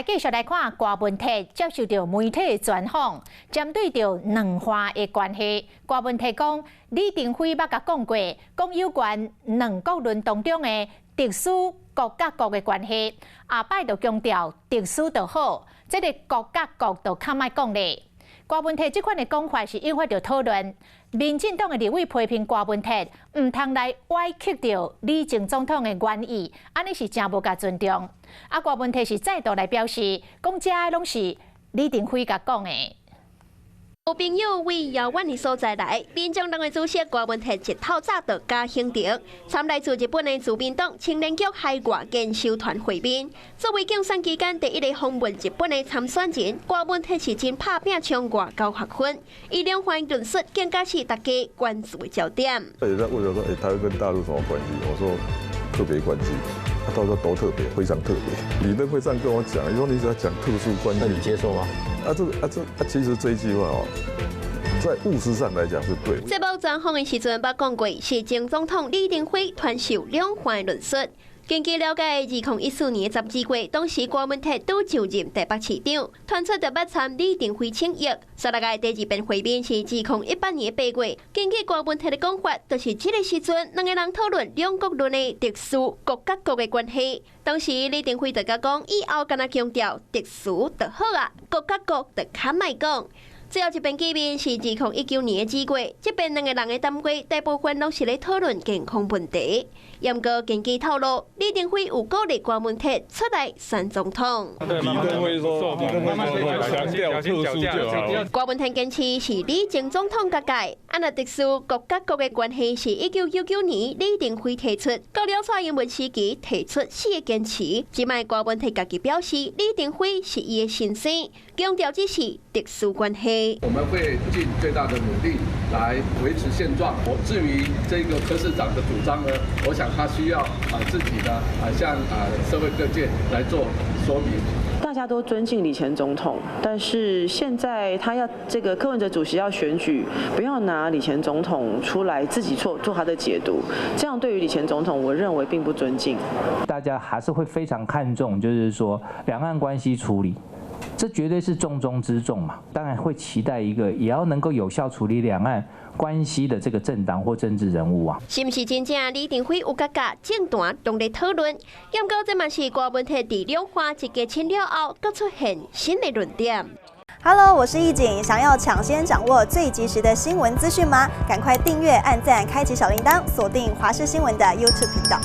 繼續來看郭文鐵接受著媒體專訪，針對著兩岸的關係，郭文鐵講李登輝捌共講過，講有關兩國論當中的特殊國佮國的關係，後擺就強調特殊就好，這个國佮國就較莫講咧。郭文鐵這款的講法是引發著討論，民進黨的立委批評郭文鐵毋通來歪曲著李前總統的原意，按呢是誠無共尊重。啊，郭文鐵是再度來表示，講這攏是李登輝共講的。有朋友為遙遠的所在來，民眾黨的主席郭文鐵一透早就趕行程，參來自日本的自民黨青年局海外研修團會面。作為競選期間第一個訪問日本的參選人，郭文鐵是真拍拚衝外交學分，伊兩岸論述更加是大家關注的焦點。有在問我說：“欸，台灣跟大陸什麼關係？”我說：“特別關係。”他說：“多特別，非常特別。”李登輝這樣跟我講，你說你只要講特殊關係，那你接受嗎？啊，這啊這啊，其實這一句話哦，在務實上來講是對。節目專訪的時陣，捌講過是前總統李登輝傳授兩岸論述。根據了解，2014年12月，當時郭文鐵拄就任台北市長，傳出就捌參李登輝請益。煞落來第二遍會面是2018年8月。根據郭文鐵的講法，就是這个時陣，兩个人討論兩國論的特殊國佮國的關係。當時李登輝就共講，以後干焦強調特殊就好啊，國佮國就較莫講。最後一遍見面是2019年2月，這遍兩个人的談話大部分攏是咧討論健康問題。毋過根據透露，李登輝有鼓勵郭文鐵出來選總統。李登輝說，李登輝說強調特殊就好。郭文鐵堅持是李前總統共教，啊若特殊國佮國的關係是1999年李登輝提出，到了蔡英文時期提出四个堅持。這擺郭文鐵家己表示，李登輝是伊的先生，強調這是特殊關係。我們會盡最大的努力來維持現狀。我至於這個柯市長的主張呢，我想他需要啊自己呢啊向啊社會各界來做說明。大家都尊敬李前總統，但是現在他要這個柯文哲主席要選舉，不要拿李前總統出來自己做做他的解讀，這樣對於李前總統，我認為並不尊敬。大家還是會非常看重，就是說兩岸關係處理。這絕對是重中之重嘛，當然會期待一個也要能夠有效處理兩岸關係的這個政黨或政治人物啊。是毋是真正李登輝有共教，政壇攏咧討論？毋過這嘛是郭文鐵佇兩岸一家親了後，閣出現新的論點。 Hello，我是易景，想要搶先掌握最及時的新聞資訊嗎？趕快訂閱、按讚、開啟小鈴鐺，鎖定華視新聞的 YouTube 頻道。